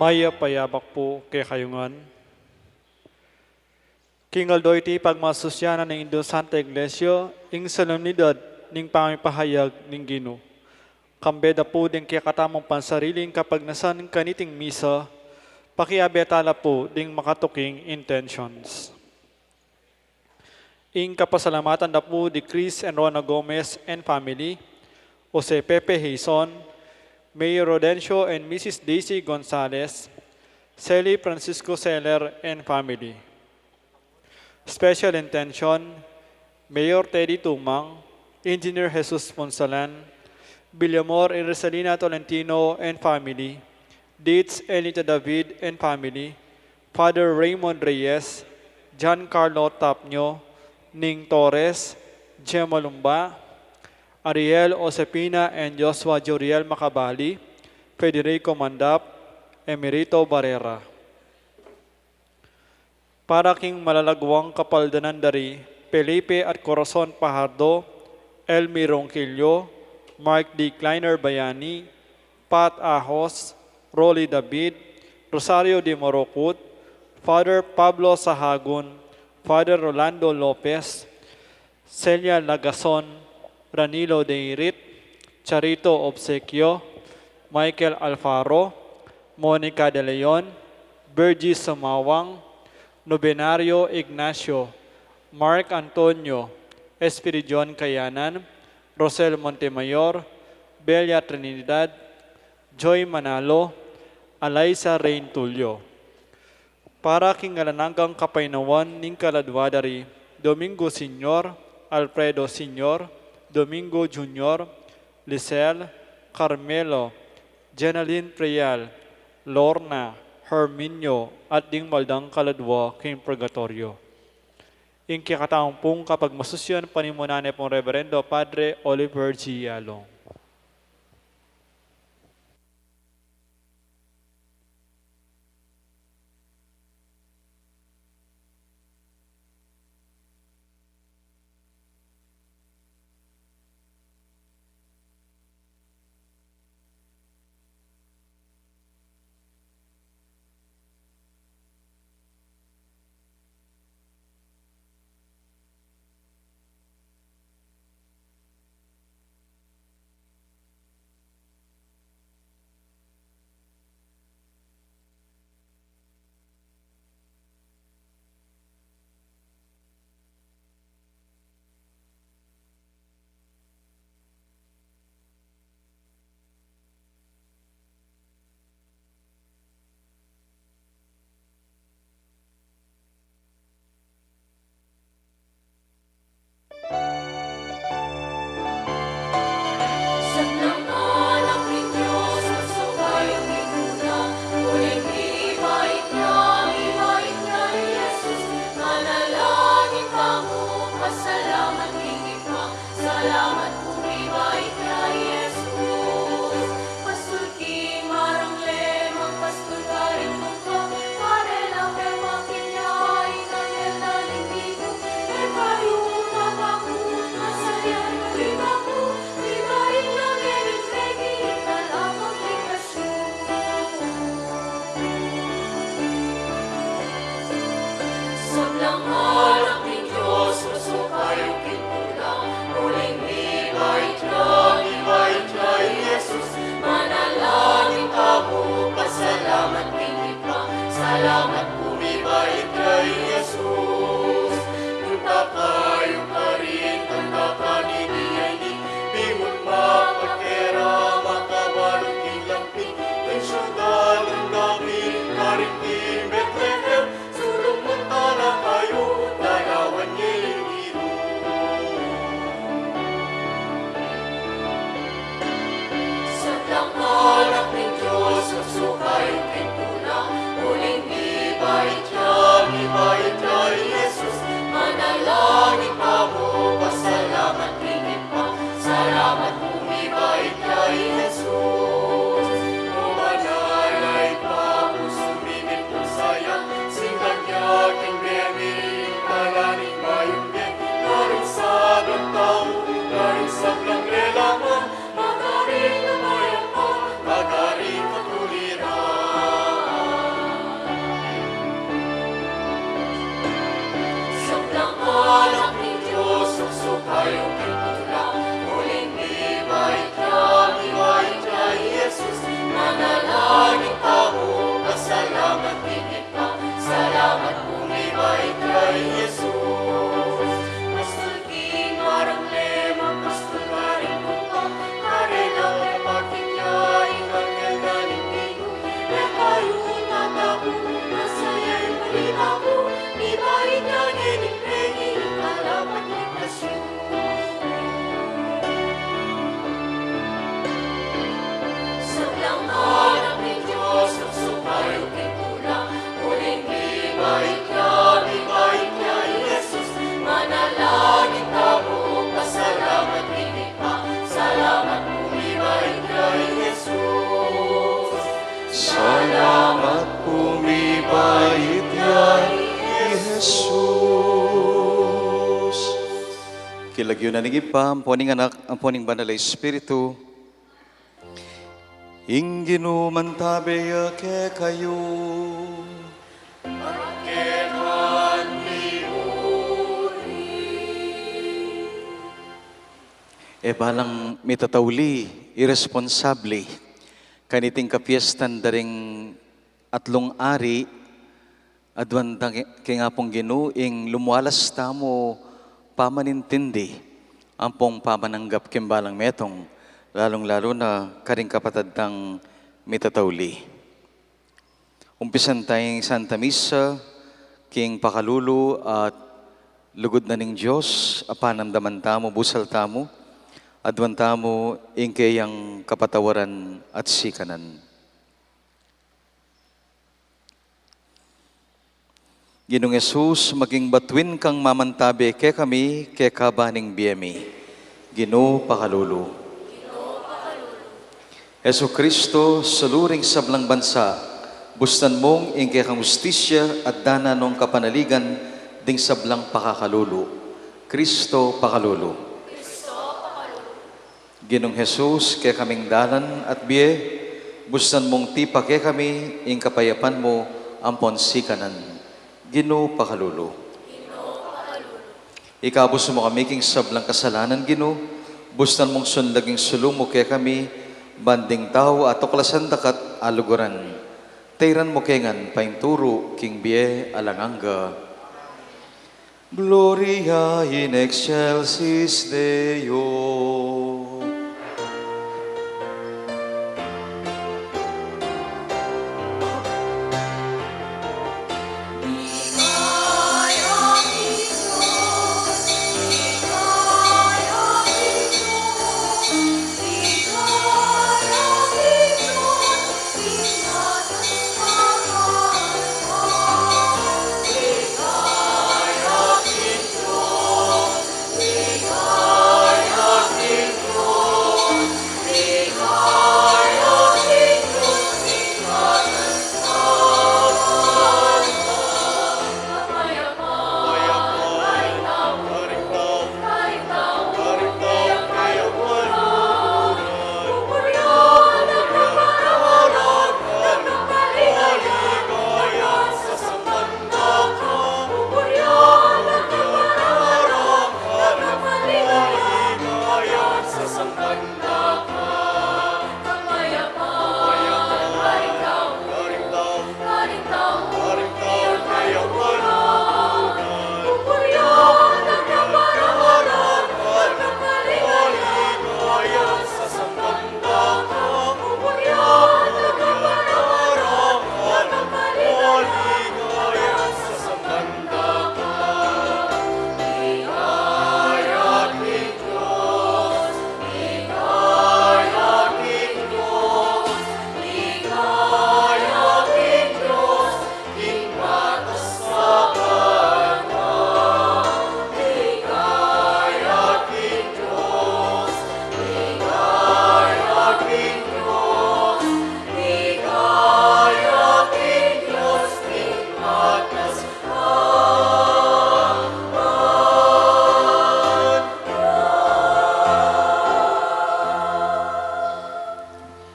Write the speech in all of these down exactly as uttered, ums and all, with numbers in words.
Mayap a yabak pu kekayu ngan. King aldo iti pagmasusyan na ning Indu Santa Iglesia ing solemnidad ning pamipahayag ning Ginu. Kambe da pu ding kekatamung pansariling kapagnasan kaniting misa, pakiabe tala pu ding makatuking intentions. Ing kapasalamatan da pu di Chris and Rona Gomez and family, Jose Pepe Hizon, Mayor Rodencio and Missus Daisy Gonzalez, Sally Francisco Seller and family. Special intention, Mayor Teddy Tumang, Engineer Jesus Punsalan, Villamor and Rosalina Tolentino and family, Dietz Elita David and family, Father Raymond Reyes, Giancarlo Tapnio, Ning Torres, Gemma Lumba, Ariel Josefina and Joshua Joriel Macabali, Federico Mandap, Emerito Barrera. Para king malalaguang kapaldanan da ri Felipe at Corazon Pajardo, Elmi Ronquillo, Mark D. Kleiner Bayani, Pat Ahos, Rolly David, Rosario de Morocot, Father Pablo Sahagun, Father Rolando Lopez, Celia Lagason, Ranilo Deirit, Charito Obsequio, Michael Alfaro, Monica De Leon, Virgie Sumawang, Nobenario Ignacio, Mark Antonio, Espiridion Kayanan, Rosel Montemayor, Belia Trinidad, Joy Manalo, Alaisa Rain Tulio. Para king alang anggang kapaynawan ning kaladua da ri Domingo Senior, Alfredo Senior, Domingo Junior, Lisel, Carmelo, Jenaline Prial, Lorna, Herminio, at ding maldang kaladua king purgatorio. Ing kekatamung pung kapagmasusyan panimunan ne pung Reverendo Padre Oliver G. Yalong. Sablang anak ning Dios, masukayu king tulang, uling mibait ka, mibait ka, Jesus. Manalangin tamu, pasalamat king Ibpa, salamat pu mibait ka, Jesus. Punta kayu karin, punta karin, ini, ini, bingun mapatera, makabalung king lampin, king siudad nang David, karin king Betlehem, sulung mu tala kayu, dalawan ye ing Ginu. Sablang anak ning Dios, masukayu king tulang, uling mibait ka, mibait ka, Jesus. Manalangin tamu, pasalamat king Ibpa, salamat pu mibait ka, Jesus. O banal Salamat pu, mibait ya i Jesus. King lagyu na ning Ibpa, ampo ning Anak, ampo ning Banal a Espiritu. Ing Ginu mantabe ya kekayu. E balang mitatauli, iresponsable, kaniting kapiestan da ring atlung ari, aduan tang king Apung Ginu ing lumualas tamu pamanintindi ampong pamananggap king balang metung, lalung-lalu na karing kapatad tang mitatauli. Umpisan taya ing Santa Misa king pakalulu at lugud na ning Dios, apanamdaman tamu, busal tamu, aduan tamu ing keyang kapatawaran at sikanan. Ginung Jesus, maging batuin kang mamantabe kekami, kekaba ning bie mi. Ginu, pakalulu. Jesucristo, sulu ring sablang bansa, bustan mung ing kekang hustisya at dana nong kapanaligan ding sablang pakakalulu. Cristo, pakalulu. Ginung Jesus, kekaming dalan at bie, bustan mung tipa kekami ing kapayapan mu ampon sikanan. Ginu, pakalulu. Ikabus mu kami king sablang kasalanan, Ginu, bustan mung sunlag ing sulu mu kekami, ban ding tau a tuklasan da ka at aluguran, tairan mu ke ngan painturu king bie alang angga. Gloria in excelsis Deo.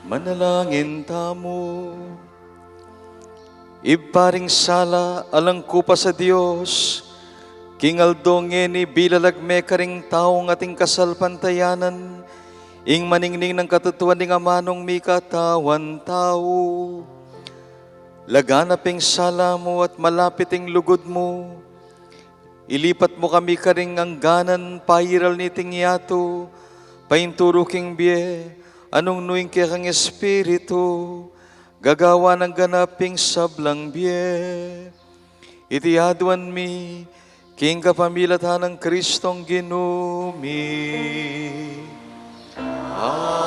Manalangin tamu. Ibpa ring sala, alang kupas a Dios, king aldo ngeni bilalag me karing taung ating kasalpantayanan ing maningning nang katutuan ning amanung mikatawan tau. Laganap ing sala mu at malapit ing lugud mu. Ilipat mu kami karing angganan pairal niting yatu, painturu king bie, a nung nu ing kekang Espiritu, gagawan nang ganap ing sablang bie. Iti aduan mi, king kapamilatan nang Kristong Ginu mi. Amen.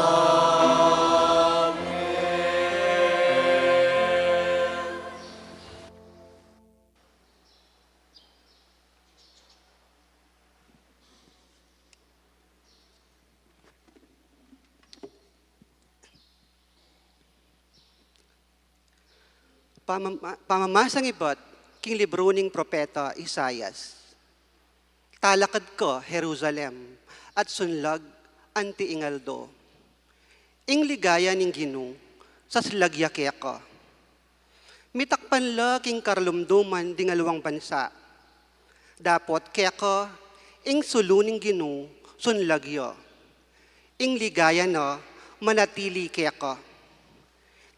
Pamama-, pamamasang ibat king libru ning propeta Isaias. Talakad ka, Jerusalem, at sunlag anti ing aldo. Ing ligaya ning Ginu, saslag ya keka. Mitakpan la king karlumduman ding aliwang bansa. Dapot keka, ing sulu ning Ginu, sunlag ya. Ing ligaya na manatili keka.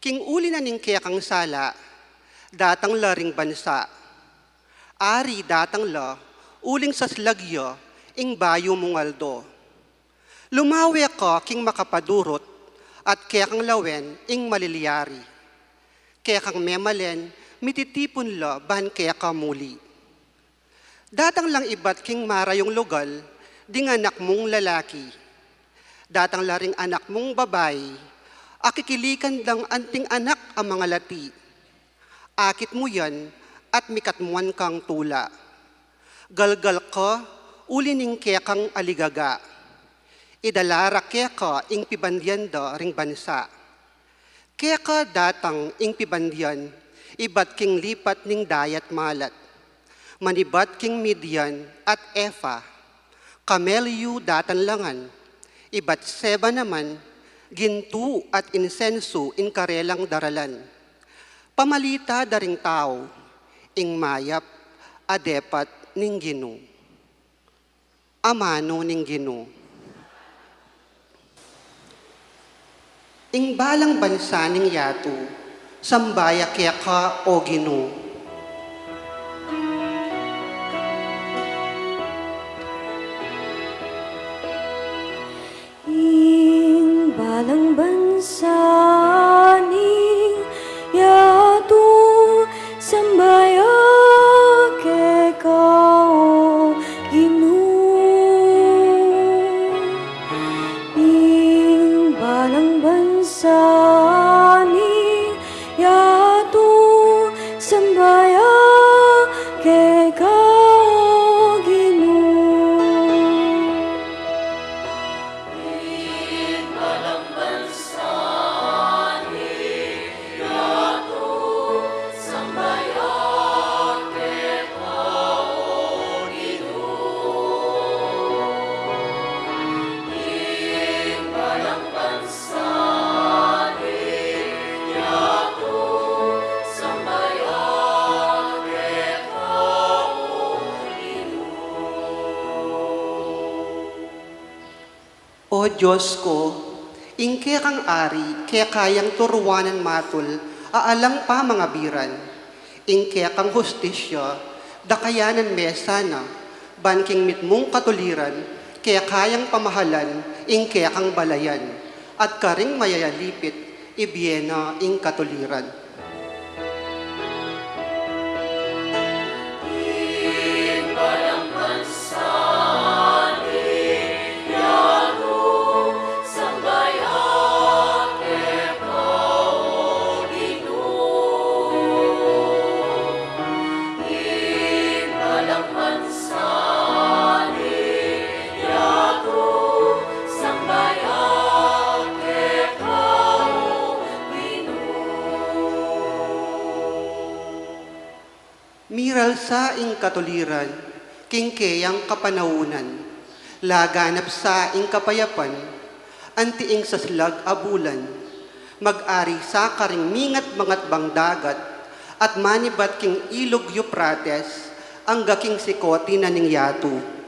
King uli na ning kekang sala, datang la ring bansa. Ari datang la, uling saslag ya ing bayu mung aldo. Lumawe ka king makapadurut, at kekang lawen ing malilyari. Kekang memalen, mititipun la ban keka muli. Datang lang ibat king marayung lugal ding anak mung lalaki. Datang la ring anak mung babai, akikilikan dang anting anak a mangalati. Akit mu yan at mikatmuan kang tula. Galgal ka uli ning kekang aligaga. Idala ra keka ing pibandian da ring bansa. Keka datang ing pibandian, ibat king lipat ning dayat malat. Manibat king Midian at Efa, kamelyu datang la ngan, ibat Seba naman, gintu at insensu ing karelang daralan. Pamalita da ring tau, ing mayap a depat ning Ginu. Amanu ning Ginu. Ing balang bansa ning yatu, samba ya keka, O Ginu. Ing balang bansa ning yatu, samba ya keka, O Ginu. Ing balang bansa ning yatu, samba ya keka, O Ginu. O Dios ku, ing kekang ari, keka yang turuanan matul a alang pamangabiran. Ing kekang hustisya, dakayanan me sana, ban king mitmung katuliran, keka yang pamahalan ing kekang balayan, at karing mayayalipit, ibie na ing katuliran. Miralsa ing katuliran king keyang kapanaunan, laganap sa ing kapayapan anti ing saslag a bulan. Mag-ari sa karing mingat-mangat bang dagat, at manibat king ilug Euphrates, angga king sikoti na ning yatu.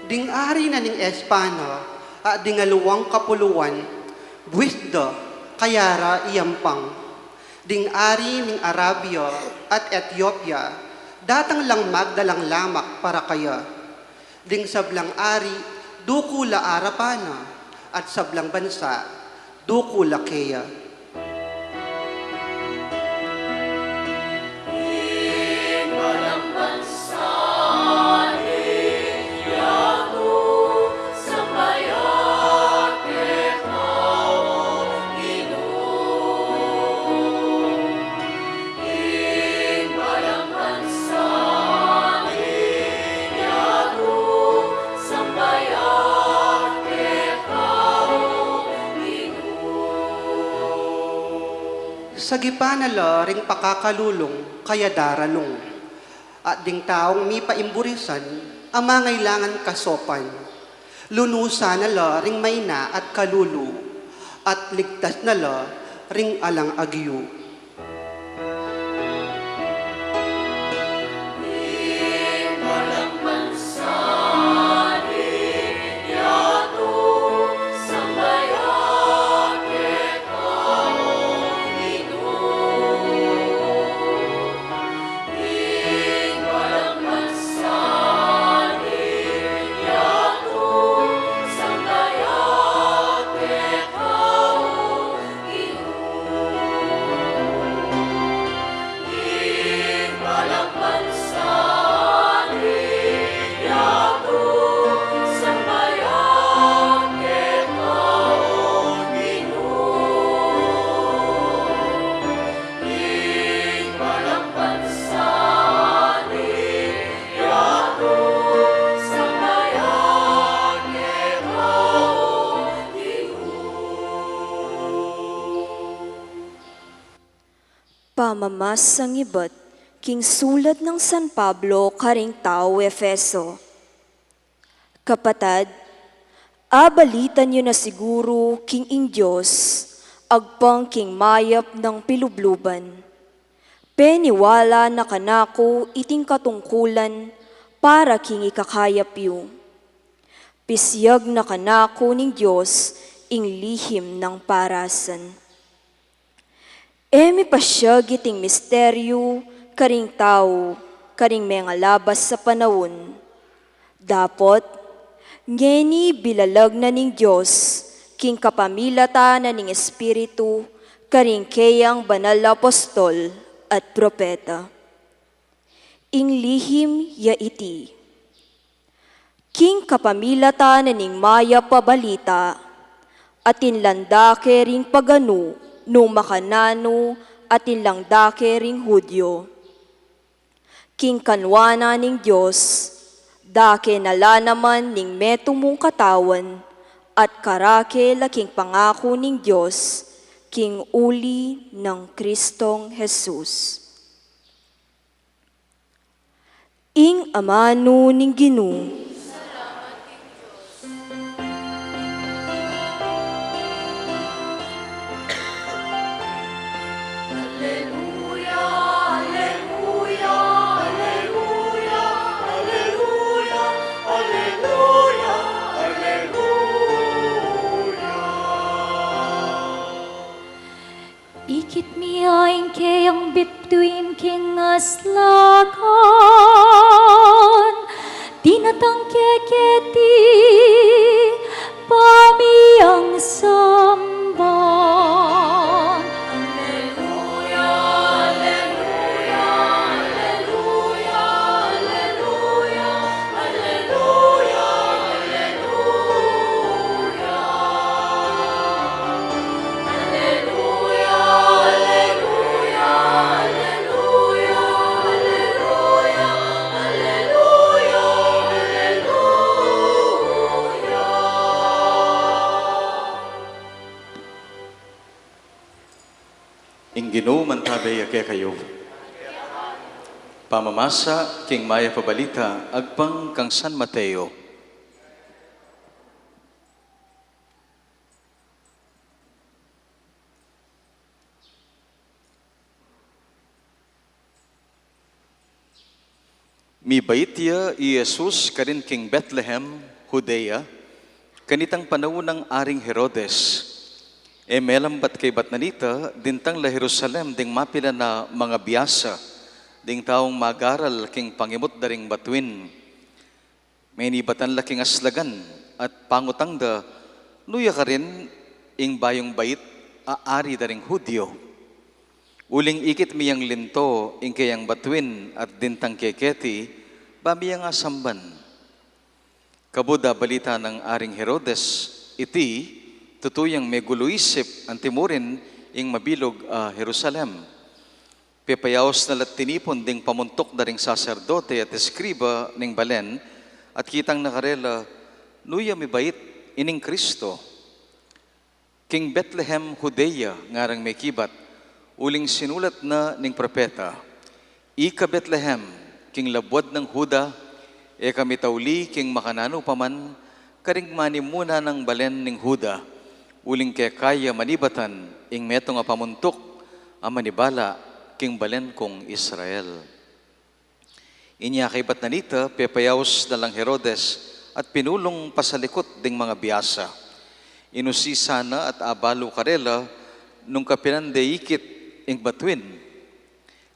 Ding ari na ning Espana, a ding aliwang kapuluan, buis da, kaya ra iyampang. Ding ari ning Arabia at Etiopia, datang lang magdalang lamak para kaya. Ding sablang ari, duku la arapan na, at sablang bansa, duku la keya. Sagipan na la ring pakakalulung kaya daralung, at ding taung mipaimburisan a mangailangan kasopan. Lunusan na la ring maina at kalulu, at ligtas na la ring alang agyu. Pamamasang ibat king sulat nang San Pablo karing taga Efeso. Kapatad, abalitan yu na siguru king ing Dios, agpang king mayap nang pilubluban. Peniwala na kanaku iting katungkulan para king ikakayap yu. Pisiag na kanaku ning Dios ing lihim nang parasan. E mi pasiag iting misteryu karing tau, karing mengalabas a panaun. Dapot, ngeni bilalag na ning Dios, king kapamilatan na ning Espiritu, karing keyang banal a apostol at propeta. Ing lihim ya iti. King kapamilatan na ning mayap a balita, atin lang dake ring paganu, nung makananu, atin lang dake ring Judio. King kanwanan ning Dios, dake na la naman ning metung mung katawan, at karake la king pangaku ning Dios, king uli nang Kristong Jesus. Ing amanu ning Ginu. Ikit mi ya ing keyang bituin king aslagan, dinatang ke keti pamiyang samban. Alleluia, alleluia, alleluia, alleluia. Ing Ginu mantabe ya kekayu. Pamamasa king Mayap a Balita agpang kang San Mateo. Mibait ya i Jesus karin king Betlehem, Judea, kanitang panaun nang Aring Herodes. E melambat kaybat na nita, dintang la Jerusalem ding mapilan a mangabiasa, ding taung magaral king pangimut da ring batuin. Menibatan la king aslagan at pangutang da, "Nu ya karin ing bayung bait a ari da ring Judio?" Uling ikit mi yang linto ing keyang batuin at dintang ke keti, ba mi yang asamban. Kabud a balita nang Aring Herodes iti, tutu yang megulu isip antimurin ing mabilug a Jerusalem. Pepayaus na la't tinipun ding pamuntuk da ring saserdote at eskriba ning balen, at kitang na karela, "Nu ya mibait ining Kristo? King Betlehem, Judea," ngarang mekibat, Uling sinulat na ning propeta, "Ika Betlehem, king labuad nang Juda, e ka mitauli king makananu pa man karing manimuna nang balen ning Juda, uling keka ya manibatan ing metung a pamuntuk a manibala king balen kung Israel." Inya kaybat na nita, pepayaus na lang Herodes at pinulung pasalikut ding mangabiasa. Inusisa na at abalu karela nung kapilan de ikit ing batuin.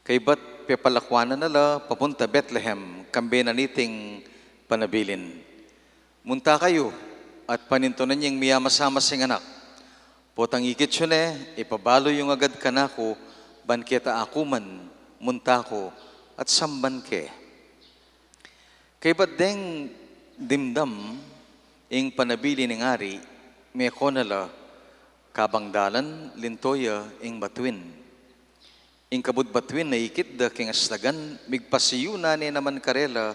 Kaybat pepalakuanan na la papunta Betlehem, kambe na niting panabilin. "Munta kayu at panintunan yeng miyamasamasing anak. Potang ikit yu ne, ipabalu yung agad kanaku, ban keta aku man, munta ku at samban ke." Kaybat deng dimdam ing panabilin ning ari, meko na la, kabang dalan, linto ya ing batuin. Ing kabud batuin a ikit da king aslagan, migpasiyu na ne naman karela,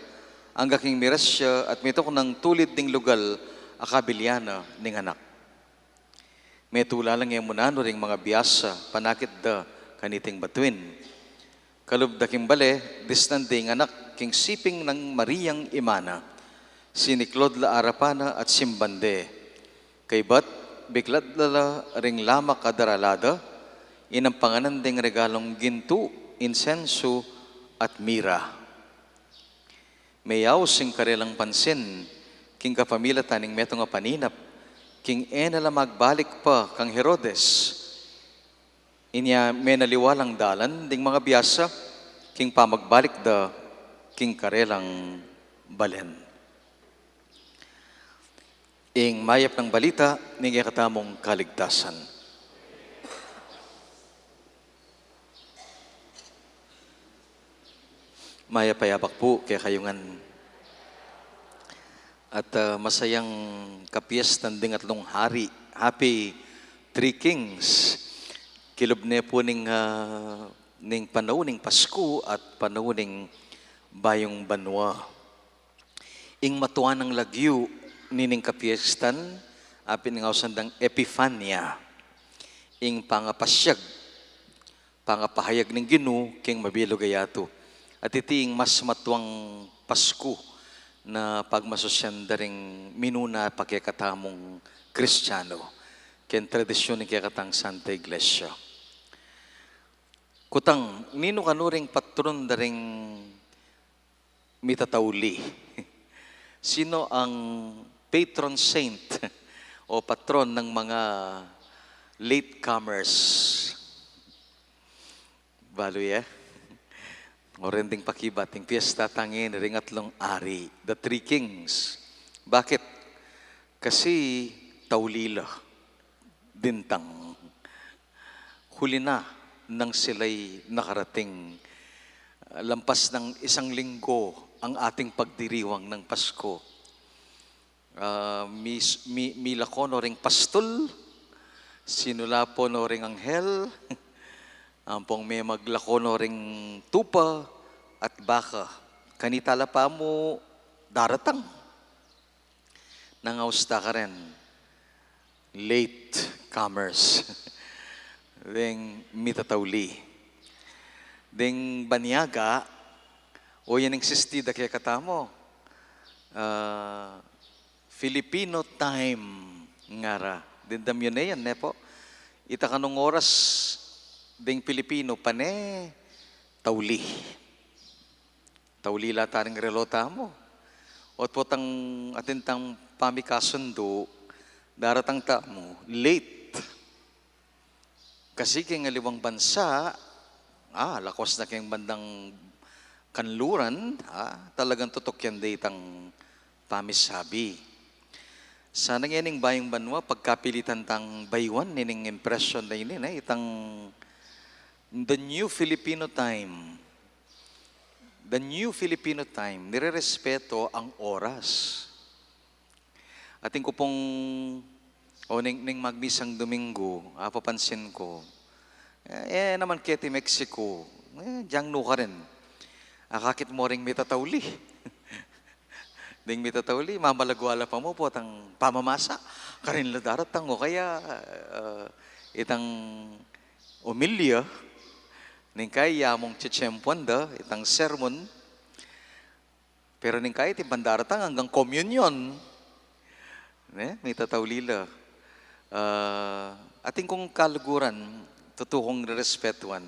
angga king miras ya at mituknang tulid ding lugal a kabilian na ning anak. Metula lang e munanu ring mangabiasa, panakit da kaniting batuin. Kalub da king bale, disnan de ing anak king siping nang Mariang ima na. Siniklod la arapan na at simban de. Kaybat, biklat la la ring lamak a darala da, inampanganan deng regalung gintu, insensu, at mira. Meyaus ing karelang pansin king kapamilatan ning metung a paninap, king e na la magbalik pa kang Herodes. Inya menaliwa lang dalan ding mangabiasa king pamagbalik da king karelang balen. Ing mayap nang balita ning kekatamung kaligtasan. Mayap a yabak pu kekayu ngan. At, ah, masayang kapiestan ding atlung hari. Happy Three Kings. Kilub ne pu ning, ah, ning panaun ning Pasku at panaun ning Bayung Banua. Ing matuan a lagyu nining kapiestan, apin ing ausan dang Epifania, ing pangapasyag, pangapahayag ning Ginu king mabilug a yatu. At iti ing mas matuang Pasku na pagmasusyan da ring minuna pa kekatamung Kristianu, king tradisyun ning kekatang Santa Iglesia. Kutang, ninu kanu ring patron da ring mitatauli? Sino ang patron saint o patron ng mga latecomers? Balu ye? O, rending pakibat, ing piyesta tang ini ring atlung ari, the three kings. Bakit? Kasi tauli la. Dintang. Huli na nang sila'y nakarating. Lampas ng isang linggo ang ating pagdiriwang ng Pasko. Ah, mi-, mi-, milako no ring pastul, sinulapo no ring anghel, ampong memaglako no ring tupa at baka. Kanita la pa mu daratang. Nang austa karen, late comers. Deng mitatauli. Deng banyaga, o yan ing sisti da kekatamu. Ah, Filipino time ngara. Dimdam yu ne yan, ne pu? Ita kanung oras ding Pilipino, pane tauli. Tauli la ta ring relo tamu. Ot potang atin tang pamikasundu, daratang tamu late. Kasi keng aliwang bansa, ah, lakwas na keng bandang kanluran, ah, talagang tutuk yan de itang pamisabi. Sana ngening Bayung Banua, pagkapilitan tang bayuan nining impression na ini, ne, itang the new Filipino time. The new Filipino time, nirerespeto ang oras. Atin ku pung, o ning, ning magmisang Domingo, apapansin ku, eh, eh, naman keti Mexico, eh, dyang nu karin. Akakit mu ring mitatauli. Ding mitatauli, mamalagwa la pa mu potang pamamasa, karin la daratang, o kaya, eh, itang omilya, Neng kai ya mung titiempuan da itang sermon, pero neng kai atin pang daratang anggang komunyon. Ne? Mitatauli la. Ah, atin kung kaluguran, tutu kung rerespetuan.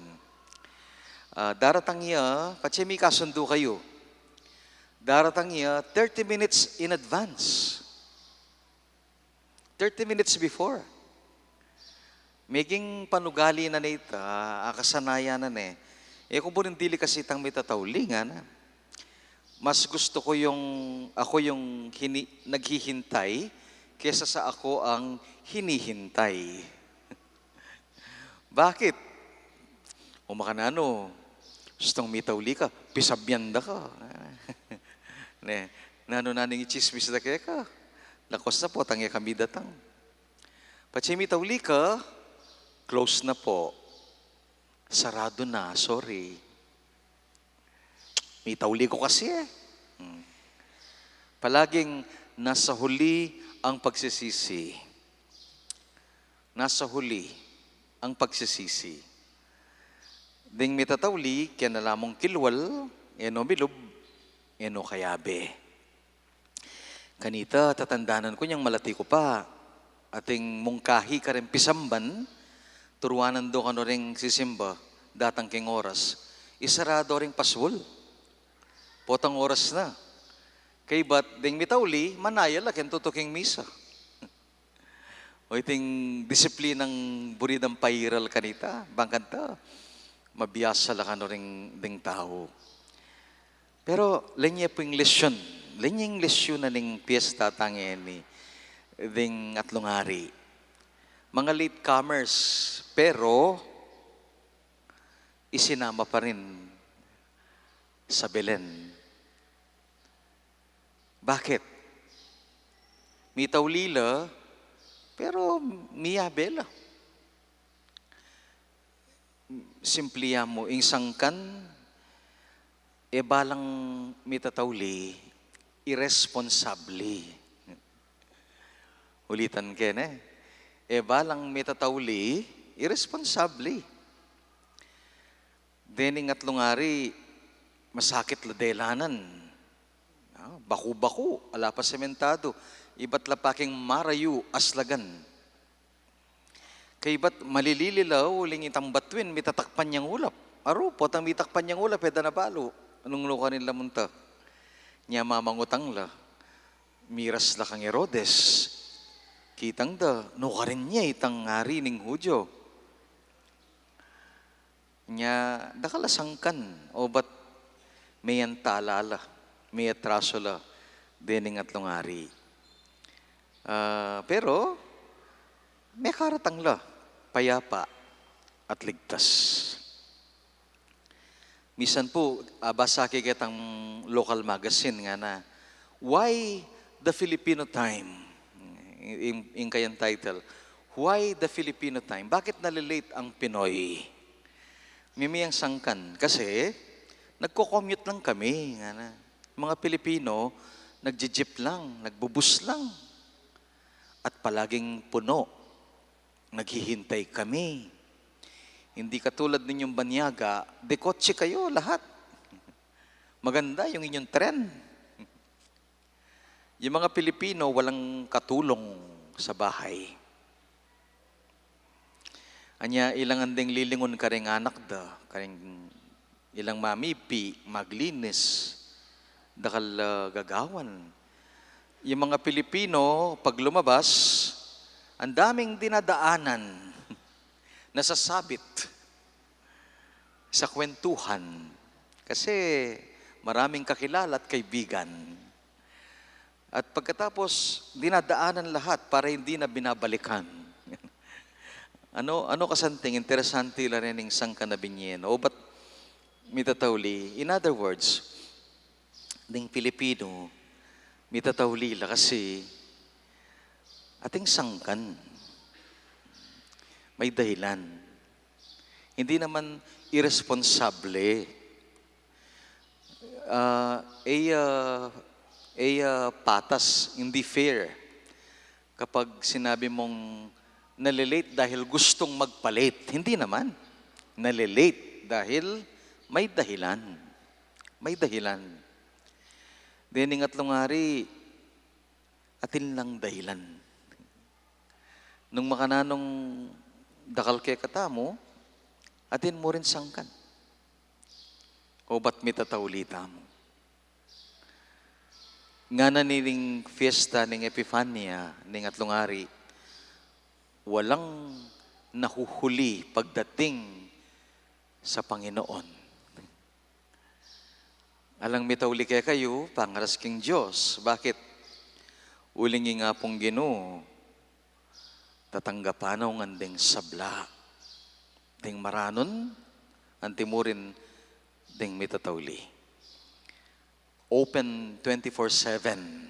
Ah, daratang ya, patse mikasundu kayu. Daratang ya thirty minutes in advance. Thirty minutes before. Meging panugali na ne ita, akasanayan na ne. E ku buring dili kasi itang mitatauli, ngana. Mas gusto ko yung, ako yung hini-, naghihintay kesa sa ako ang hinihintay. Bakit? O makananu, gustong mitauli ka, pisabyan da ka. Ne, nanu na ning itsismis da keka? Lakwas na po, tang e kami datang. Patse mitauli ka, close na po. Sarado na, sorry. Mitauli ko kasi e. Hmm. Palaging nasa huli ang pagsisisi. Nasa huli ang pagsisisi. Ding mitatauli, kaya na lamang kilwal, e no milub, e no kayabe. Kanita, tatandanan ku nyang malati ku pa. Ating mungkahi kareng pisamban, turuanan do kanu ring sisimba, datang keng oras. Isarado ring pasbul. Potang oras na. Kaybat, ding mitauli, manaya la keng tutuking misa. O iting disiplinang buri dang pairal kanita, bang kanta, mabiasa la kanu ring ding tau. Pero, lenya pu ing lesyon, lenya ing lesyon na ning piyesta tang ini, ding Atlung Ari. Mga latecomers, pero, isinama pa rin sa Belen. Bakit? Mitauli la, pero miyabe la. Simple ya mu, ing sangkan, e balang mitatauli, iresponsabli. Ulitan ke ne, e balang mitatauli, iresponsabli. Dening Atlung Ari, masakit la delanan. Ah, baku-baku, ala pa sementado. Ibat la pa king marayu, aslagan. Kaybat malilili la, uling itang batuin, mitatakpan yang ulap. Aru, potang mitakpan yang ulap, e da na balu. Anung nukarin la munta? Nya mamangutang la. Miras la kang Herodes. Kitang da, nukarin ya itang ari ning Hudyo? Nya, dakal a sangkan, obat meyantala la, meyatraso la dening Atlung Ari. Ah, pero, mekaratang la, payapa at ligtas. Misan pu, ah, basa ke ketang local magazine ngana, "Why the Filipino Time?" Ing, ing kayang title, "Why the Filipino Time?" Bakit nalilate ang Pinoy? Mimiyang sangkan, kasi nagko-commute lang kami, ngana. Mga Pilipino, nagji-jeep lang, nagbubus lang. At palaging puno. Naghihintay kami. Hindi katulad ninyong banyaga, de kotse kayo lahat. Maganda yung inyong tren. Yung mga Pilipino, walang katulong sa bahay. Anya, ilangan ding lilingun karing anak da, karing ilang mamipi, maglinis, dakal, ah, gagawan. Yung mga Pilipino, pag lumabas, ang daming dinadaanan, nasasabit sa kwentuhan. Kasi maraming kakilala at kaibigan. At pagkatapos, dinadaanan lahat para hindi na binabalikan. Ano, ano kasanting, interesante la rin ing sangkan a binye, no? Obat mitatauli. In other words, ding Pilipino, mitatauli la kasi ating sangkan. May dahilan. Hindi naman iresponsable. Ah, e ya, e ya patas, hindi fair. Kapag sinabi mong nalilate dahil gustong magpa-late, hindi naman. Nalilate Dahil may dahilan. May dahilan. Dening atlung ari, atin lang dahilan. Nung makananung dakal kekatamu, atin mu rin sangkan. O ba't mitatauli tamu? Ngana ning fiesta ning Epifania ning atlung ari, walang nahuhuli pagdating sa Panginoon. Alang mitauli kekayu, pangaras king Dios. Bakit? Uling ing Apung Ginu, tatanggapan na ngan ding sabla, ding maranun, anti murin ding mitatauli. Open twenty-four seven.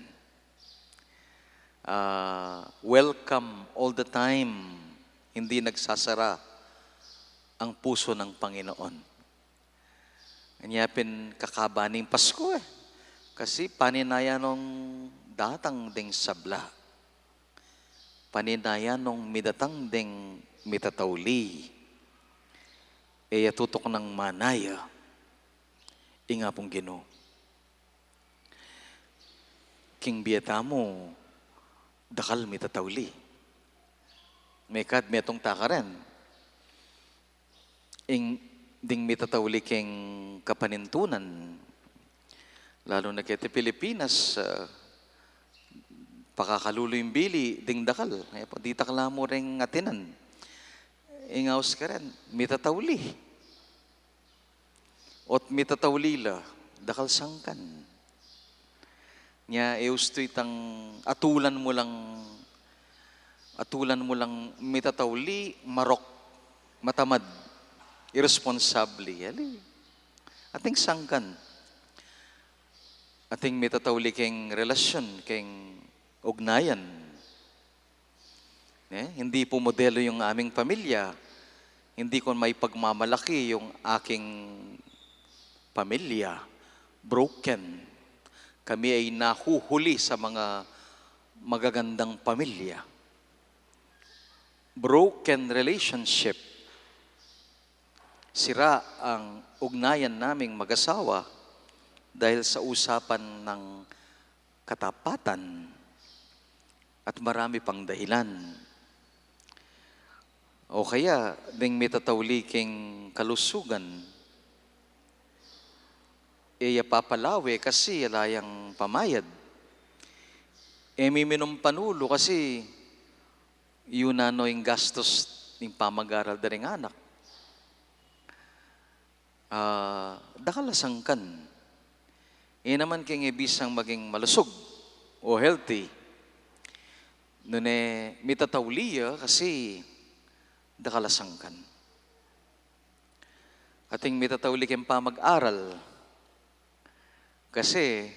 Ah, welcome all the time. Hindi nagsasara ang puso ng Panginoon. Anya pin kakaba ning Pasko e. Kasi paninayan nong datang ding sabla. Paninayan nong midatang ding mitatauli. E ya tutuknang manaya. Ing Apung Ginu. King bie tamu, dakal mitatauli. Mekad metung ta karin. Ing ding mitatauli king kapanintunan, lalu na keti Pilipinas, ah, pakakalulu ing bili ding dakal. E pa, ditak la mu ring atinan. Ing aus karin, mitatauli. Ot mitatauli la, dakal sangkan. Nya, e ustu itang atulan mu lang, atulan mu lang mitatauli, marok, matamad, irresponsable. Ali, ating sangkan. Ating mitatauli keng relasyon, keng ugnayan. Ne? Hindi po modelo yung aming pamilya. Hindi ko maipagmamalaki yung aking pamilya. Broken. Kami ay nahuhuli sa mga magagandang pamilya. Broken relationship. Sira ang ugnayan naming mag-asawa dahil sa usapan ng katapatan at marami pang dahilan. O kaya, ding mitatauli king kalusugan, e ya papalawe kasi ala yang pamayad. E miminum panulu kasi yu na no ing gastos ning pamag-aral da ring anak. Ah, dakal a sangkan. E naman keng e bisang maging malusug o healthy. Nune mitatauli ya kasi dakal a sangkan. Ating mitatauli keng pamag-aral kasi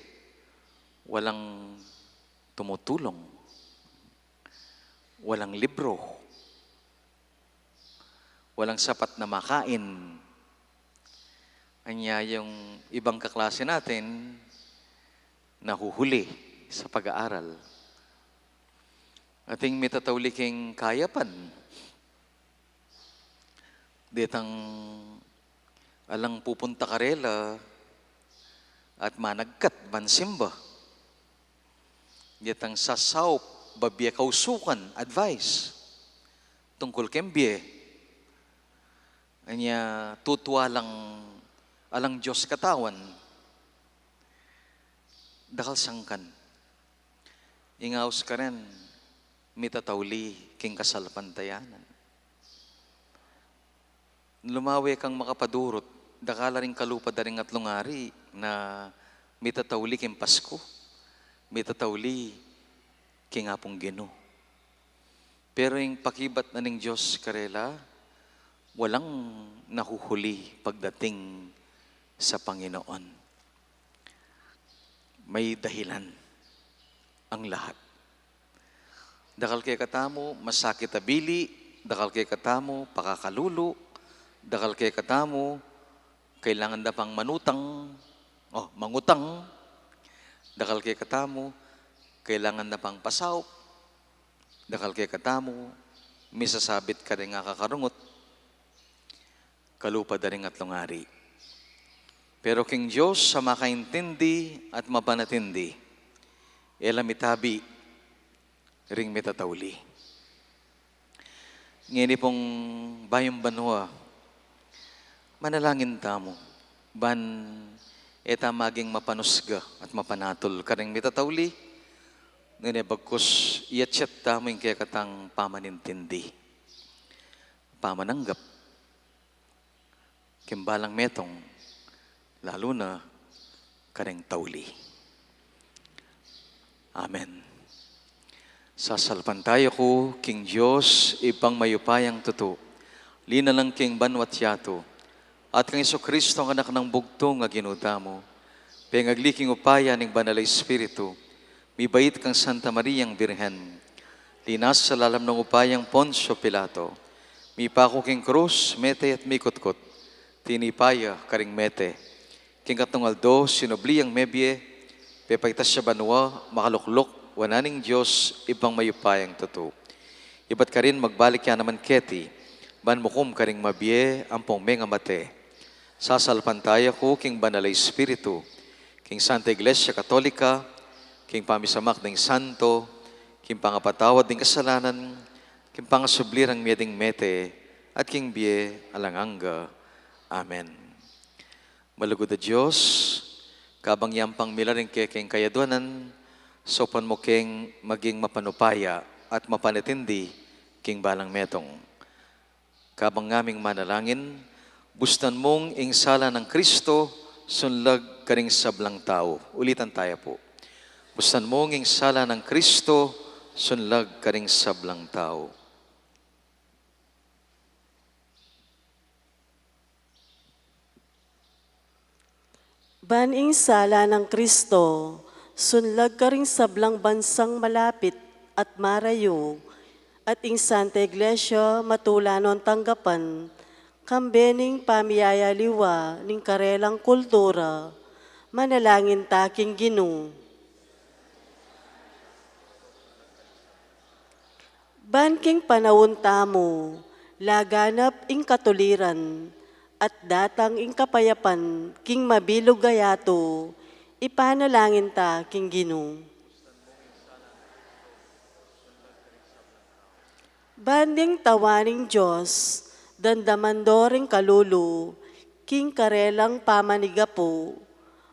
walang tumutulong. Walang libro. Walang sapat na makain. Anya yung ibang kaklase natin, nahuhuli sa pag-aaral. Ating mitatauli keng kayapan. Detang alang pupunta karela at managkat ban simba. Detang sasaup, babie kausukan, advice tungkul keng bie. Anya tutua lang alang Dios katawan. Dakal sangkan. Ing aus karin, mitatauli king kasalpantayanan. Lumawe kang makapadurut, dakal la ring kalupa da ring atlung ari na mitatauli king Pasko, mitatauli king Apung Ginu. Pero ing pakibat na ning Dios karela, walang nahuhuli pagdating sa Panginoon. May dahilan ang lahat. Dakal kekatamu, masakit a bili, dakal kekatamu, pakakalulu, dakal kekatamu, kailangan da pang manutang, o, mangutang, dakal kekatamu, kailangan da pang pasaup, dakal kekatamu, misasabit karing akakarungut. kalupa da ring atlung ari. Pero king Dios a makaintindi at mapanatindi, e la mitabi ring mitatauli. Ngeni pung bayung banua, manalangin tamu, ban e ta maging mapanusga at mapanatul karing mitatauli, nune bagkus iyatyat tamu ing kekatang pamanintindi, pamananggap king balang metung, lalu na karing tauli. Amen. Sasalpantaya ku king Dios, Ibpang mayupayang tutu, linalang king banua't yatu, at kang Jesucristo, ang Anak nang bugtung a Ginu tamu, pengagli king upaya ning Banal a Espiritu, mibait kang Santa Mariang Birhen, linasa lalam ning upayang Poncio Pilato, mipaku king krus, mete at mikutkut, tinipa ya karing mete, king katlung aldo sinubli yang mebie, pepaitas ya banua, makalukluk wanan ning Dios Ibpang mayupayang tutu. Ibat karin magbalik ya naman keti, ban mukum karing mabie ampong mengamate. Sasalpantaya ku king Banal a Espiritu, king Santa Iglesia Katolika, king pamisamak ding santo, king pangapatawad ding kasalanan, king pangasubli rang mie ding mete, at king bie alang angga. Amen. Malugud a Dios, kabang yang pang milaring kekeng kayaduanan, saupan mu keng maging mapanupaya at mapanatindi king balang metung. Kabang ngaming manalangin, bustan mung ing sala nang Kristo sunlag karing sablang tau. Ulitan taya pu. Bustan mung ing sala nang Kristo sunlag karing sablang tau. Ban ing sala nang Kristo sunlag karing sablang bansang malapit at marayu, at ing Santa Iglesia matula nong tanggapan, kambe ning pamiyayaliwa ning karelang kultura, manalangin ta king Ginu. Ban king panaun tamu, laganap ing katuliran, at datang ing kapayapan king mabilug a yatu, ipanalangin ta king Ginu. Ban ding tauan ning Dios, damdaman do ring kalulu, king karelang pamanigapu,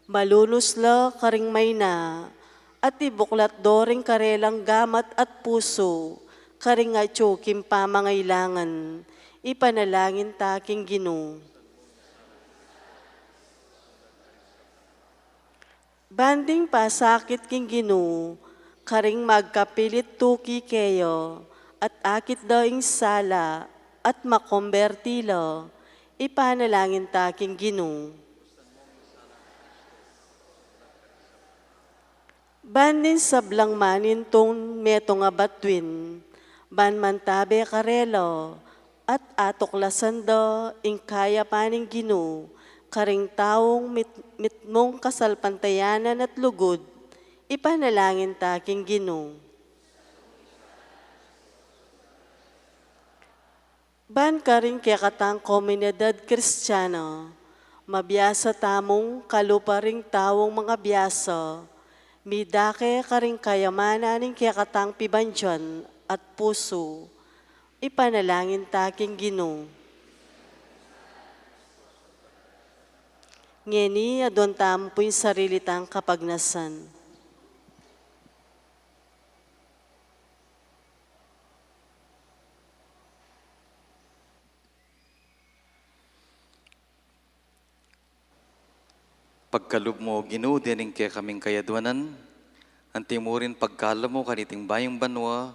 malunus la karing maina, at ibuklat do ring karelang gamat at pusu, karing atyu king pamangailangan, ipanalangin ta king Ginu. Ban ding pasakit king Ginu, karing magkapilit tuki keya, at akit da ing sala, at makomberti la, ipanalangin ta king Ginu. Ban ding sablang manintung metung a batuin, ban mantabe karela, at atuklasan da ing kayapan ning Ginu, karing taung mit-, mitmung kasalpantayanan at lugud, ipanalangin ta king Ginu. Ban karing kekatang komunidad Kristiana, mabiasa tamung kalupa ring taung mangabiasa, midake karing kayamanan ning kekatang pibandian at pusu, ipanalangin ta king Ginu. Ngeni, aduan tamu pu ing sarili tang kapagnasan. Pagkalub mu, O Ginu, dening kekaming kayaduanan, anti mu rin pagkalub mu kaniting bayung banua,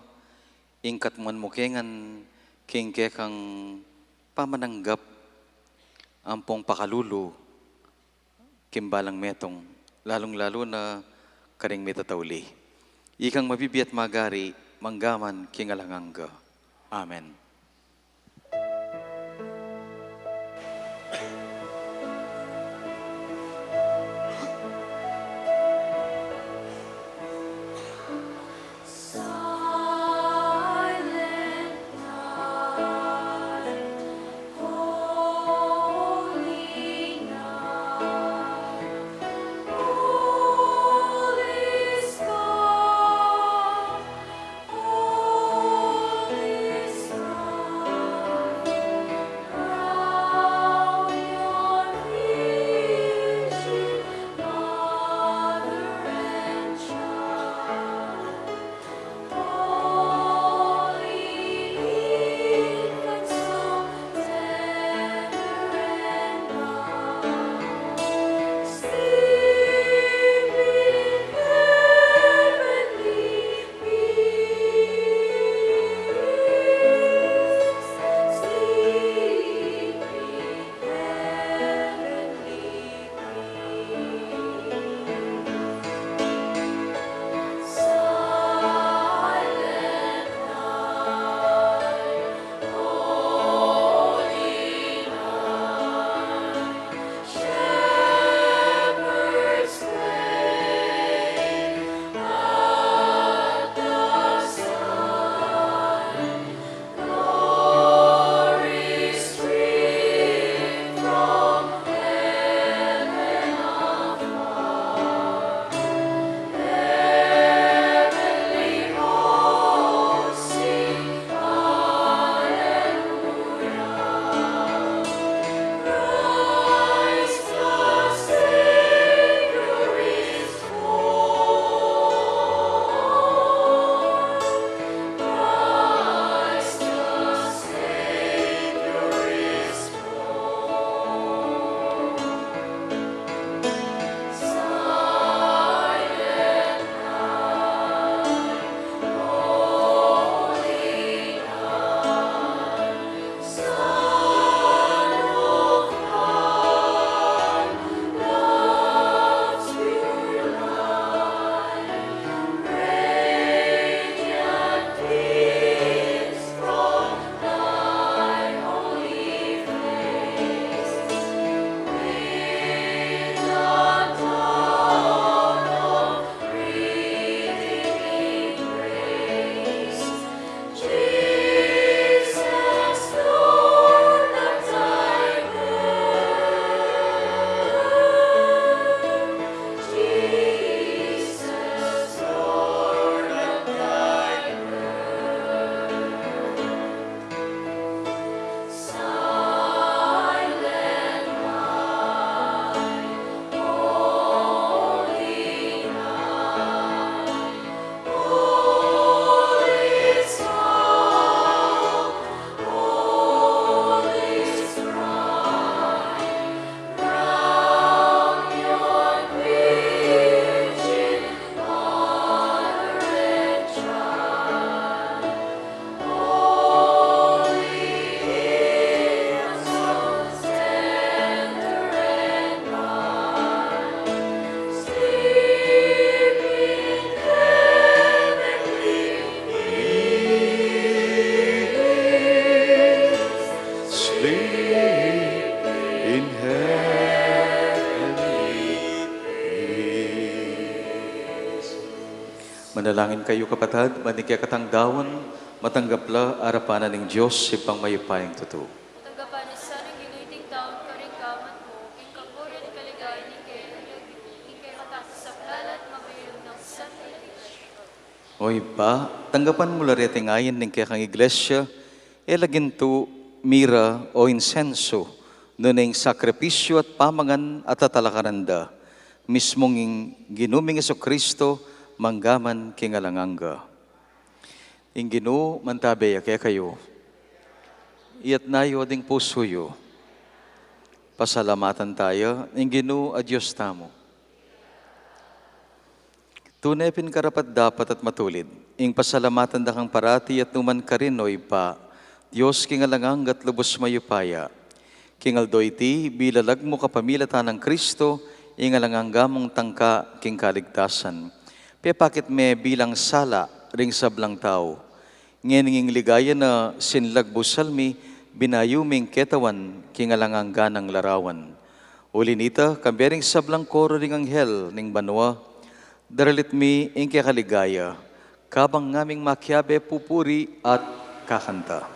ing katmuan mu kengan king kekang pamananggap ampong pakalulu king balang metung, lalung-lalu na karing mitatauli. Ikang mabibie at magari, mangga man king alang angga. Amen. Manalangin kayu, kapatad, ban ing kekatang daun matanggap la arapan na ning Dios Ibpang mayupayang tutu. Tanggapan na sa ning Ginu iting daun karing gamat mu, king kaburian at kaligayan ning kekang lagyu, ing kekatang sablalat mabilug nang Santa Iglesia. O Ibpa, tanggapan mu la reting ain ning kekang Iglesia, e la gintu, mira, o insensu, nune ing sakripisyu at pamangan a tatalakaran da, mismung ing Ginu ming Jesucristo, mangga man king alang angga. Ing Ginu mantabe ya kekayu. Iyatas yu ding pusu yu. Pasalamatan taya ing Ginu a Dios tamu. Tune pin karapat-dapat at matulid ing pasalamatan da kang parati at nu man karin, O Ibpa, Dios king alang angga at lubus mayupaya. King aldo iti, bilalag mu kapamilatan nang Cristo, ing alang angga mung tangka king kaligtasan. Pepakit me bilang sala ring sablang tau. Ngening ing ligaya na sinlag busal mi, binayu ming ketawan king alang angga nang larawan. Uli nita, kambe ring sablang koro ring anghel ning banua, daralit mi ing keka ligaya, kabang ngaming makiabe pupuri at kakanta.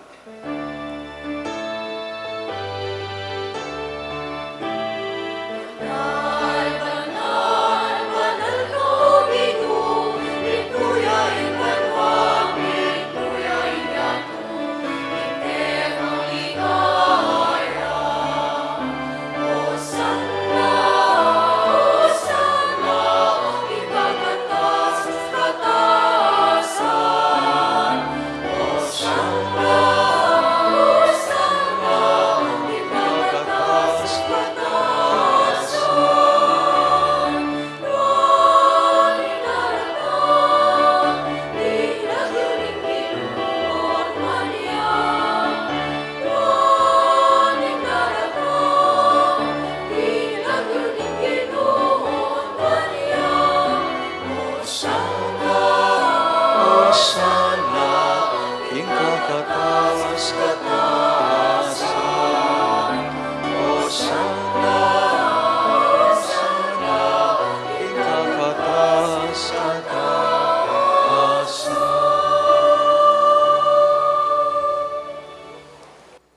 Osana, ing kakatas-katasan. Osana, Osana, ing kakatas-katasan.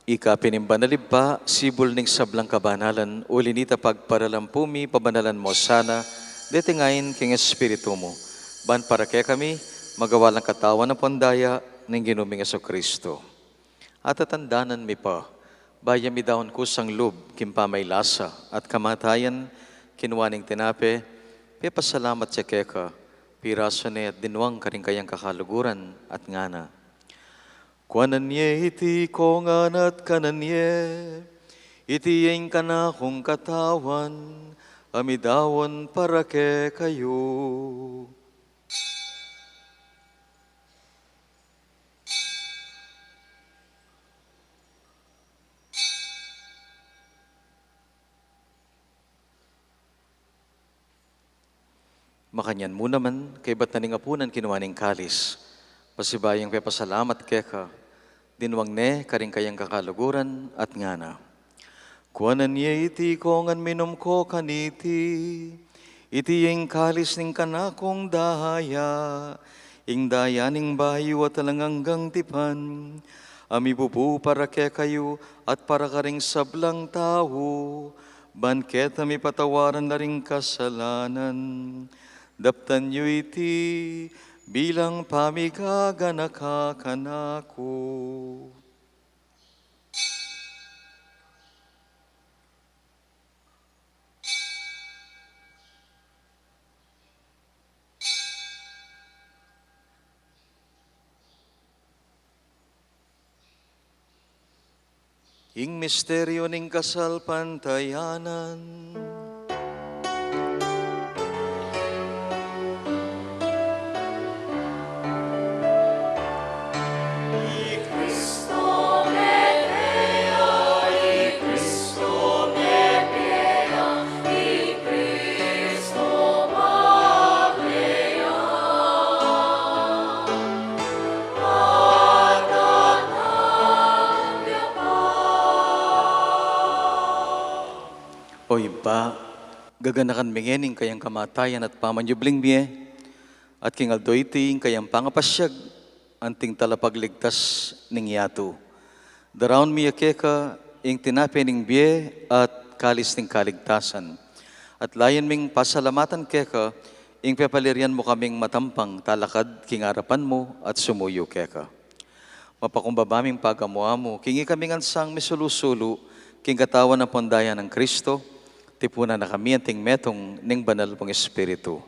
Ika pin ing banal Ibpa, sibul ning sablang kabanalan, uli nita pagparalampu mi, pabanalan mu sana deting ain king Espiritu mu, ban para kekami magawa lang katawan ampon daya ning Ginu ming Jesucristo. Atatandanan mi pa, bayu mi daun kusang lub king pamaylasa at kamatayan, kinua ne ing tinape, pepasalamat ya keka, pirasu ne at dinwang karing kayang kakaluguran at ngana: Kuanan ye iti kongan at kanan ye, iti ya ing kanakung katawan, a midaun para kekayu. Makanyan mu naman, kaybat na ning apunan, kinua ne ing kalis, pasibayu yang pepasalamat keka, dinwang ne karing kayang kakaluguran at ngana: Kuanan ye iti kongan, minum ko kaniti, iti ya ing kalis ning kanakung daya, ing daya ning bayu at alang anggang tipan, a mibubu para kekayu at para karing sablang tau, ban keta mipatawaran la ring kasalanan. Daptan yu iti bilang pamigaganaka kanaku. Ing misteryu ning kasalpantayanan. I Kristo mepia, i Kristo mepia, i Kristo mepia. O Ibpa, gaganakan mi ngening kayang kamatayan at pamanyubling mie, At king aldo iti ing kayang pangapasyag, anting talapagligtas ning yatu. Daraun mi keka ing tinape ning bie at kalis ning kaligtasan. At layun ming pasalamatan keka ing pepalirian mu kaming matampang talakad king arapan mu at sumuyu keka. Mapakumbaba ming pagamu-amu king ikami ngan sang misulu-sulu king katawan ampon daya nang Kristo, tipunan na kami anting metung ning Banal mung Espiritu.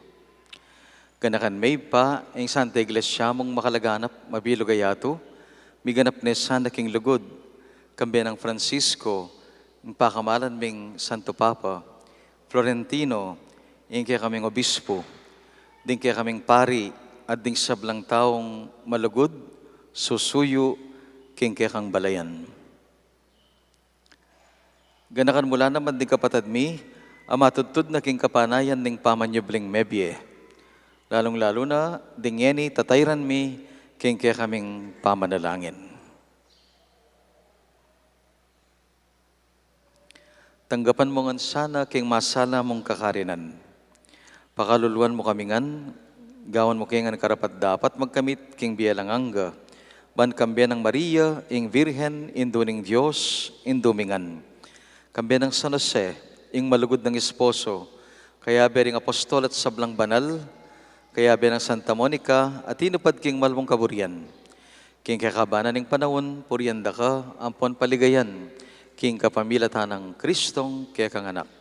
Ganakan me Ibpa ing Santa Iglesia mung makalaganap, mabilug a yatu, miganap ne sana king lugud, kambe nang Francisco, ing pakamalan ming Santo Papa, Florentino, ing kekaming obispo, ding kekaming pari, at ding sablang taung malugud susuyu king kekang balayan. Ganakan mu la naman ding kapatad mi a matudtud na king kapanayan ning pamanyubling mebie, lalung-lalu na ding ngeni tatayran mi king kekaming pamanalangin. Tanggapan mu ngan sana king masala mung kakarinan. Pakaluluan mu kami ngan, gawan mu ke ngan karapat-dapat magkamit king bie alang angga, ban kambe nang Maria, ing Virgen, Indu ning Dios, Indu mi ngan. Kambe nang San Jose, ing malugud nang esposo, kayabe ring apostol at sablang banal, kayabe nang Santa Monica, a tinupad king malmung kaburian. King kekaban ning panaun, purian da ka, ampon paligayan, king kapamilatan nang Kristong kekang Anak.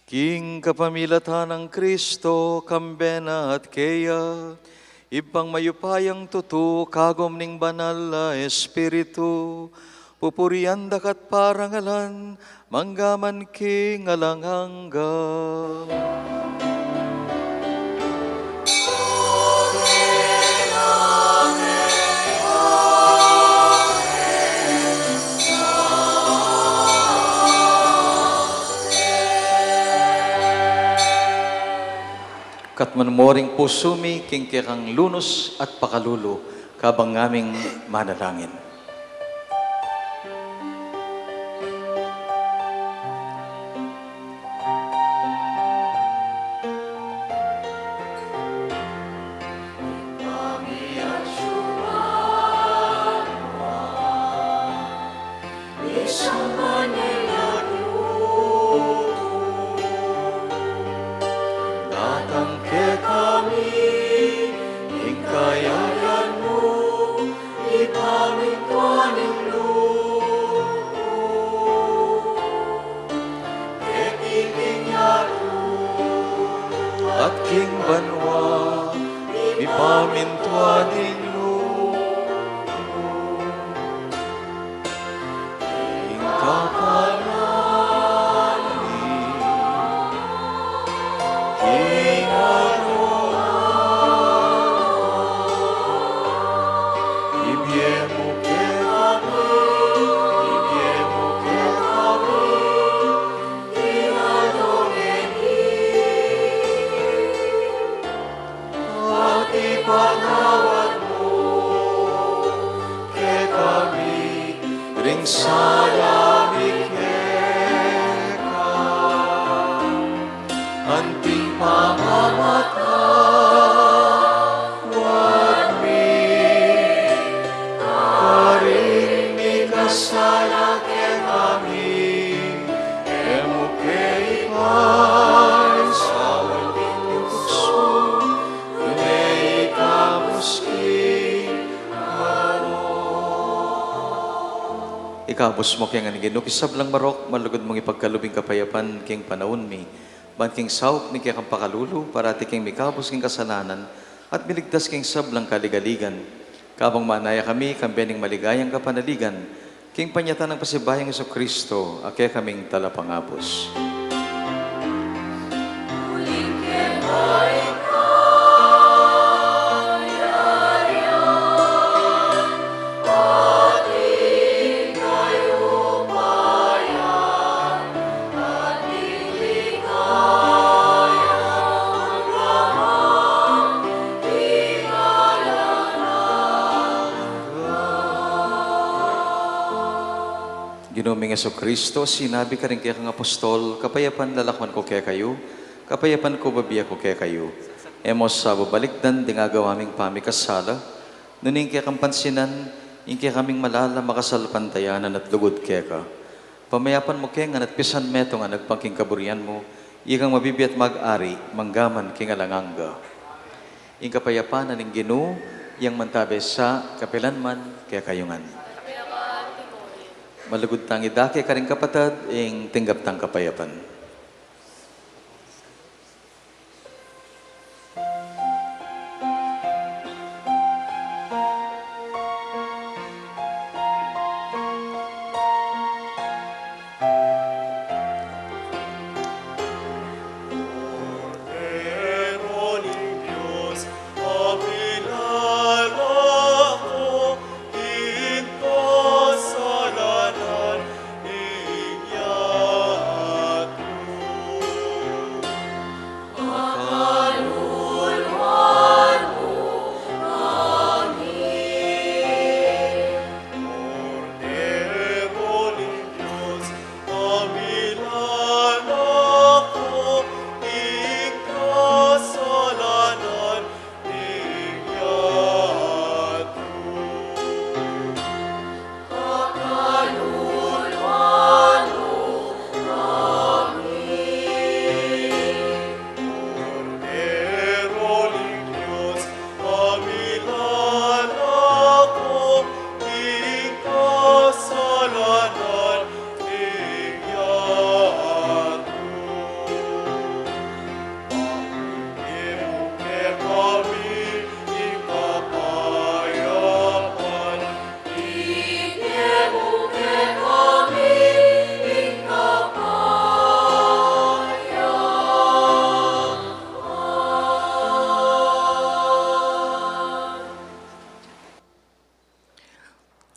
King kapamilatan nang Kristo, kambe na at keya, Ibpang mayupayang tutu, kagum ning Banal a Espiritu, pupurian da ka at parangalan, mangga man king alang angga. Katmuan mu ring pusu mi king kekang lunus at pakalulu, kabang ngaming manalangin. Datang kekami ing kayayan mu, ipamintuan ing lub mu. Keti king yatu at king banua, ipamintuan ing lub mu. Ing kakanan mi king aldo-aldo, ibie mu kekami, ibie mu kekami king aldo ngeni. At ipatawad mu kekami ring sala mi keka, anting pamamatawad mi karing mikasala kekami. E mu ke ipaisaul king tuksu, nune ikabus king marok. Ikabus mu ke ngan, Ginu, king sablang marok, malugud mung ipagkalub ing kapayapan king panaun mi, ban king saup ning kekang pakalulu, parati kaming mikabus king kasalanan, at miligtas king sablang kaligaligan. Kabang manaya kami, kambe ning maligayang kapanaligan, king panyatang nang pasibayu nang Jesucristo, a kekaming Talapangabus. Ginu ming Jesucristo, sinabi karing kekang apostol, kapayapan lalakwan ku kekayu, kapayapan ku bibie ku kekayu. E mu sa babalikdan ding agawa ming pamikasala, nune ing kekang pansinan ing kekaming malalam a kasalpantayanan at lugud keka. Pamayapan mu ke ngan at pisan metung a nagpang king kaburian mu, ikang mabibie at mag-ari mangga man king alang angga. Ing kapayapan na ning Ginu, yang mantabe sa kapilan man kekayu ngan. Malugud tang idake karing kapatad ing tinggap tang kapayapan.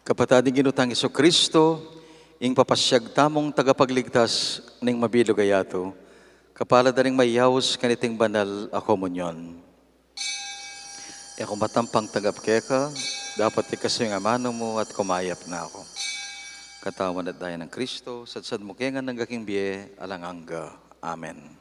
Kapatad, ing Ginu tang Jesucristo, ing papasiag tamung tagapagligtas ning mabilug a yatu, kapalad da ring mayaus kaniting banal a komunyon. E ku matampang tanggap keka, dapot ikasyu ing amanu mu at kumayap na ku. Katawan at daya nang Kristo, sadsad mu ke ngan angga king bie alang angga. Amen.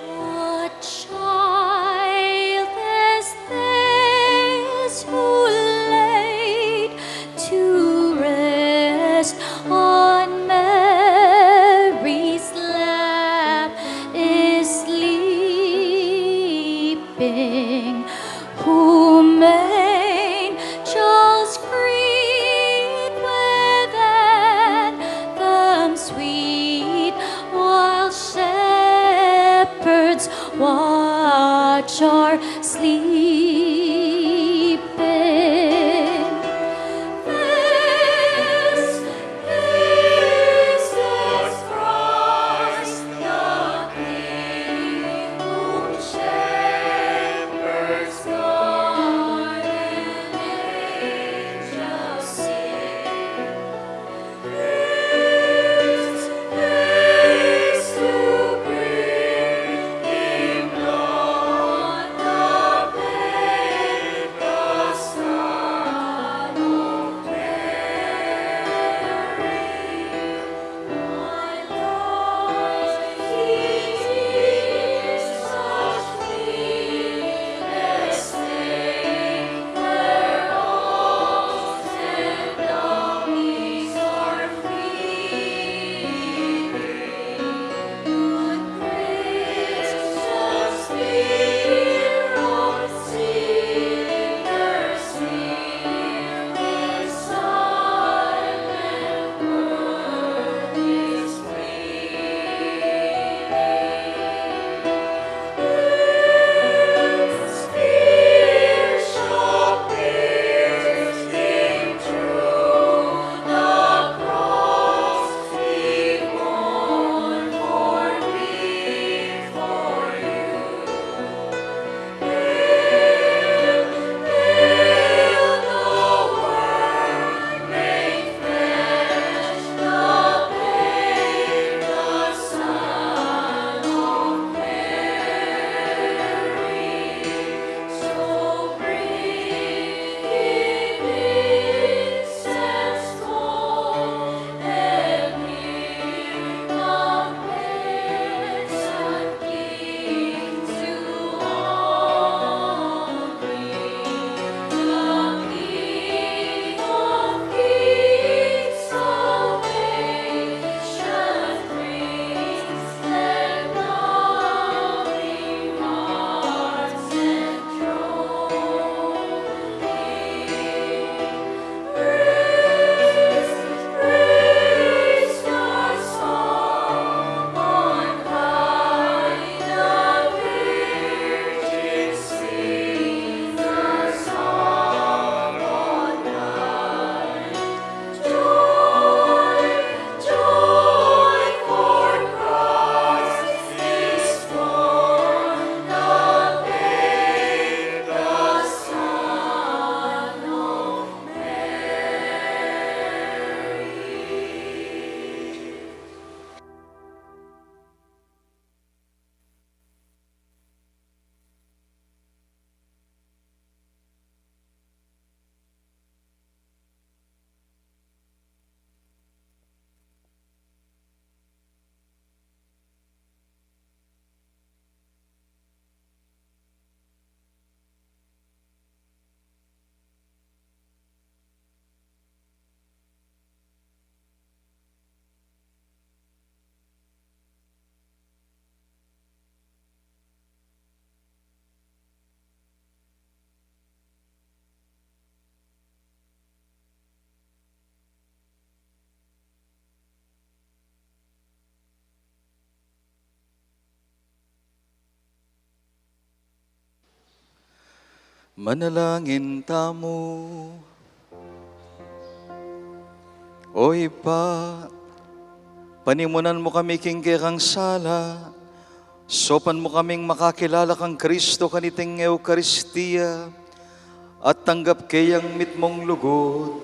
What child is this who laid to rest on Mary's lap is sleeping, whom angels greet with anthems sweet, while shepherds watch are sleeping? This is Jesus Christ, the King, whom shepherds guard and angels sing. Manalangin tamu. O Ibpa, panimunan mu kami king kekang sala, saupan mu kaming makakilala kang Kristo kaniting Eukaristia, at tanggap ke yang mitmung lugud,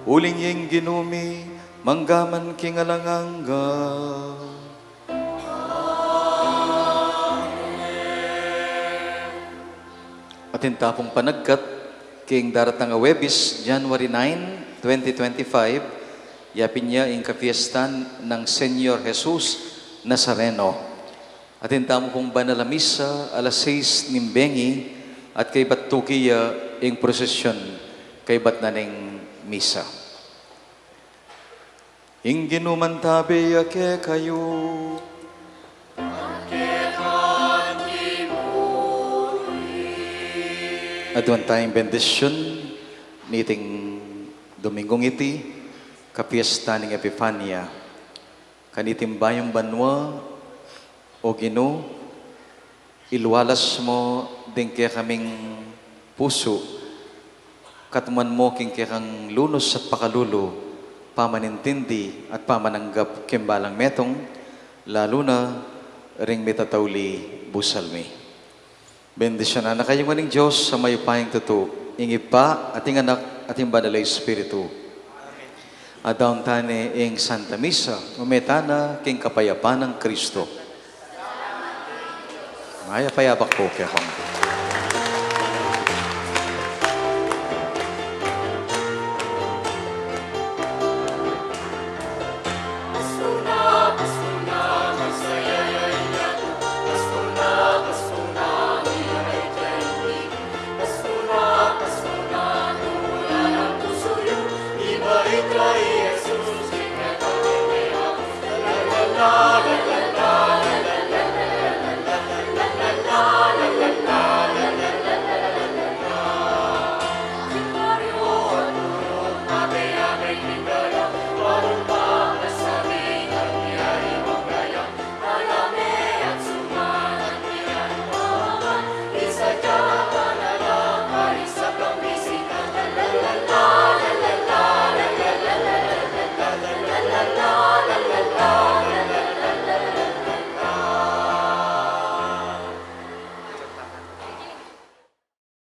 uling ing Ginu mi, mangga man king alang angga. Atin ta pung panagkat king daratang a Huwebes, January nine, twenty twenty-five, yapin ya ing kapiestan nang Señor Jesus Nazareno. Atin tamu pung banal a misa alas sais ning bengi, at kaybat tuki ya ing prosesyon kaybat na ning misa. Ing Ginu mantabe ya kekayu. Aduan taya ing bendisyun niting Dominggung iti, kapiesta ning Epifania. Kaniting bayung banua, O Ginu, ilualas mu ding kekaming pusu, katmuan mu king kekang lunus at pakalulu, pamanintindi at pamananggap king balang metung, lalu na ring mitatauli busal mi. Bendisyunan na kayu ngan ning Dios a mayupayang tutu, ing Ibpa, at ing Anak, at ing Banal a Espiritu. Adaun tane ing Santa Misa, ume tana king kapayapan nang Kristo. Mayap a yabak pu kekayu.